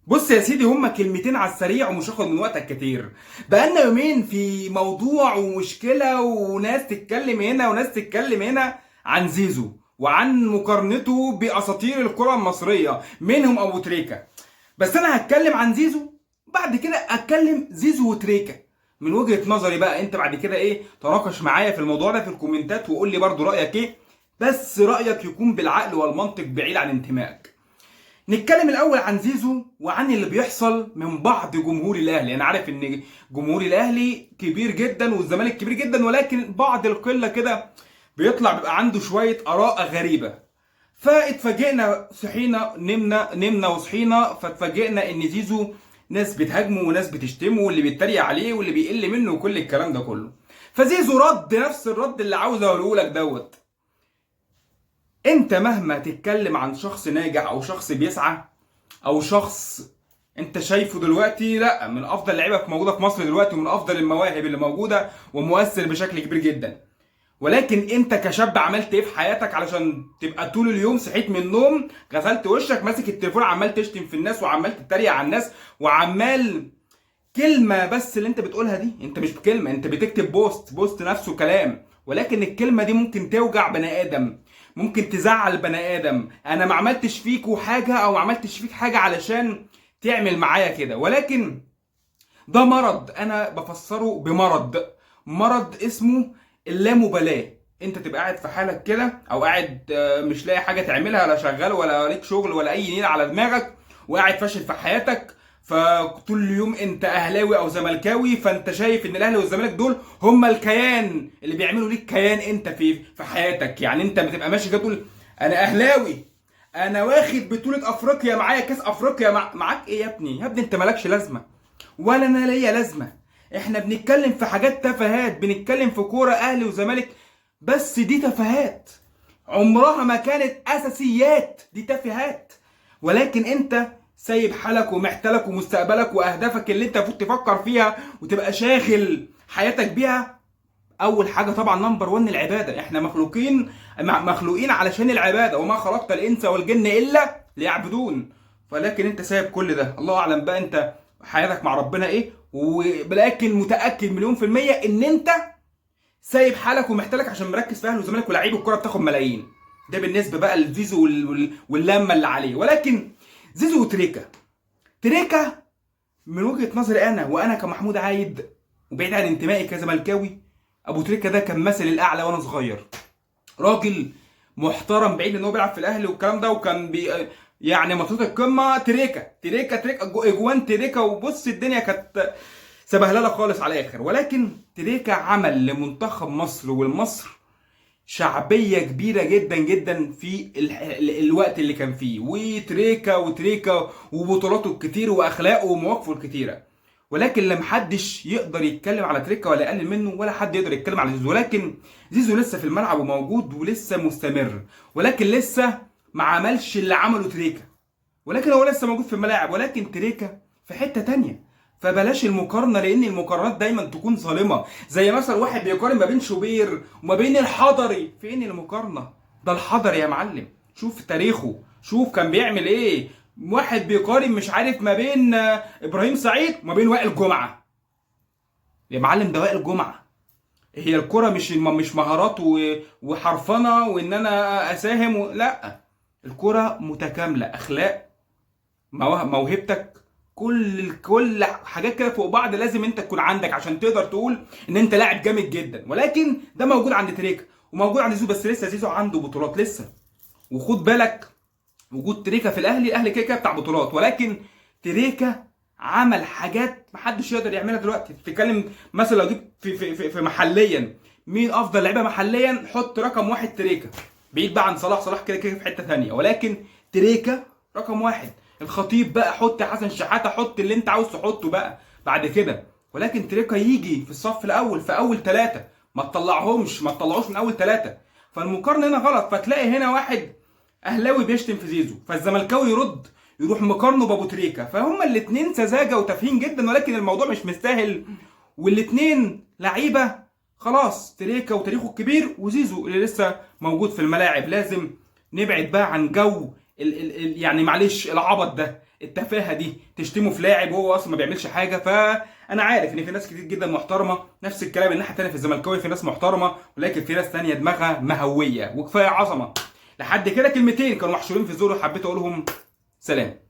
بص يا سيدي، هما كلمتين على السريع ومش هاخد من وقتك كتير. بقالنا يومين في موضوع ومشكلة، وناس تتكلم هنا وناس تتكلم هنا عن زيزو وعن مقارنته بأساطير الكرة المصرية منهم أبو تريكة. بس أنا هتكلم عن زيزو، بعد كده أتكلم زيزو وتريكة من وجهة نظري. بقى أنت بعد كده إيه، تناقش معايا في الموضوع ده في الكومنتات وقول لي برضو رأيك إيه، بس رأيك يكون بالعقل والمنطق بعيد عن انتمائك. نتكلم الاول عن زيزو وعن اللي بيحصل من بعض جمهور الاهلي. انا عارف ان جمهور الاهلي كبير جدا والزمالك كبير جدا، ولكن بعض القلة كده بيطلع بيبقى عنده شوية اراء غريبة. فاتفاجئنا، صحينا نمنا وصحينا، فاتفاجئنا ان زيزو ناس بتهاجمه وناس بتشتمه واللي بيتريق عليه واللي بيقل منه وكل الكلام ده كله. فزيزو رد نفس الرد اللي عاوز اقوله لك دوت. انت مهما تتكلم عن شخص ناجح او شخص بيسعى او شخص انت شايفه دلوقتي لا من افضل اللعيبة موجودة في مصر دلوقتي ومن افضل المواهب اللي موجودة ومؤثر بشكل كبير جدا، ولكن انت كشاب عملت ايه في حياتك علشان تبقى طول اليوم صحيت من النوم غسلت وشك ماسك التليفون عمال تشتم في الناس وعمال تتريق على الناس وعمال كلمة بس اللي انت بتقولها دي، انت مش بكلمه، انت بتكتب post نفسه كلام، ولكن الكلمة دي ممكن توجع بني ادم، ممكن تزعل بني ادم. انا ما عملتش فيكوا حاجة او ما عملتش فيك حاجة علشان تعمل معايا كده، ولكن ده مرض انا بفسره بمرض، مرض اسمه اللامبالاة. انت تبقى قاعد في حالك كده او قاعد مش لاقي حاجة تعملها، لا شغال ولا ليك شغل ولا اي نيله على دماغك، وقاعد فاشل في حياتك، فطول اليوم انت اهلاوي او زملكاوي، فانت شايف ان الاهلي والزمالك دول هم الكيان اللي بيعملوا ليك كيان انت في حياتك. يعني انت بتبقى ماشي كده تقول انا اهلاوي، انا واخد بطولة افريقيا، معايا كاس افريقيا، معاك ايه يا ابني؟ يا ابني انت مالكش لازمة ولا انا ليا لازمه. احنا بنتكلم في حاجات تفاهات، بنتكلم في كورة اهلي وزمالك، بس دي تفاهات عمرها ما كانت اساسيات، دي تفاهات. ولكن انت سايب حالك ومحتلك ومستقبلك واهدافك اللي انت المفروض تفكر فيها وتبقى شاغل حياتك بيها. اول حاجة طبعا number 1 العبادة. احنا مخلوقين علشان العبادة، وما خلقت الانس والجن الا ليعبدون. ولكن انت سايب كل ده، الله اعلم بقى انت حياتك مع ربنا ايه، ولكن متاكد مليون في المية ان انت سايب حالك ومحتلك عشان مركز في اهلي وزمالك ولاعيب الكورة بتاخد ملايين. ده بالنسبة بقى لزيزو واللمه اللي عليه. ولكن زيزو وتريكا، تريكا من وجهه نظري انا، وانا كمحمود عايد وبعيد عن انتمائي كزملكاوي، ابو تريكا ده كان مثل الاعلى وانا صغير. راجل محترم، بعيد ان هو بيلعب في الاهلي والكلام ده، وكان يعني ماتشات القمه تريكا تريكا تريكا، اجوان تريكا، وبص الدنيا كانت سبهلله خالص على الاخر. ولكن تريكا عمل لمنتخب مصر والمصر شعبية كبيرة جدا جدا في الوقت اللي كان فيه، وتريكا وتريكا وبطولاته الكتير واخلاقه ومواقفه الكتيرة. ولكن لم حدش يقدر يتكلم على تريكا ولا يقلل منه، ولا حد يقدر يتكلم على زيزو. ولكن زيزو لسه في الملعب وموجود ولسه مستمر، ولكن لسه ما عملش اللي عمله تريكا، ولكن هو لسه موجود في الملاعب، ولكن تريكا في حتة تانية. فبلاش المقارنة، لأن المقارنات دايما تكون ظالمة. زي مثلا واحد بيقارن ما بين شوبير وما بين الحضري، فين المقارنة؟ ده الحضري يا معلم، شوف تاريخه، شوف كان بيعمل ايه. واحد بيقارن مش عارف ما بين ابراهيم سعيد وما بين وائل جمعة، يا معلم ده وائل جمعة. هي الكرة مش مهارات وحرفنة وان انا اساهم لا، الكرة متكاملة، اخلاق، موهبتك، كل حاجات كده فوق بعض لازم انت تكون عندك عشان تقدر تقول ان انت لاعب جامد جدا. ولكن ده موجود عند تريكا وموجود عند زيزو، بس لسه زيزو عنده بطولات لسه. وخد بالك وجود تريكا في الاهلي، الاهلي كده كده بتاع بطولات، ولكن تريكا عمل حاجات محدش يقدر يعملها دلوقتي. بتتكلم مثلا لو جيت في محليا، مين افضل لعيبة محليا؟ حط رقم 1 تريكا، بعيد بقى عن صلاح، صلاح كده كده في حتة ثانية، ولكن تريكا رقم 1. الخطيب بقى حط حسن شحاته، حط اللي انت عاوز تحطه بقى بعد كده، ولكن تريكا يجي في الصف الاول في اول 3، ما تطلعهمش، ما تطلعوش من اول 3. فالمقارنه هنا غلط. فتلاقي هنا واحد اهلاوي بيشتم في زيزو، فالزملكاوي يرد يروح مقارنة بابو تريكا، فهم الاثنين سذاجة وتافهين جدا، ولكن الموضوع مش مستاهل، والاثنين لعيبة خلاص. تريكا وتاريخه الكبير، وزيزو اللي لسه موجود في الملاعب. لازم نبعد بقى عن جو ال ال يعني معلش العبط ده، التفاهة دي، تشتمه في لاعب وهو اصلا ما بيعملش حاجة. فانا عارف ان في ناس كتير جدا محترمه، نفس الكلام الناحية الثانية في الزملكاويه في ناس محترمه، ولكن في ناس ثانية دماغها مهويه. وكفاية عظمه لحد كده. كلمتين كانوا محشورين في زوري وحبيت اقولهم. سلام.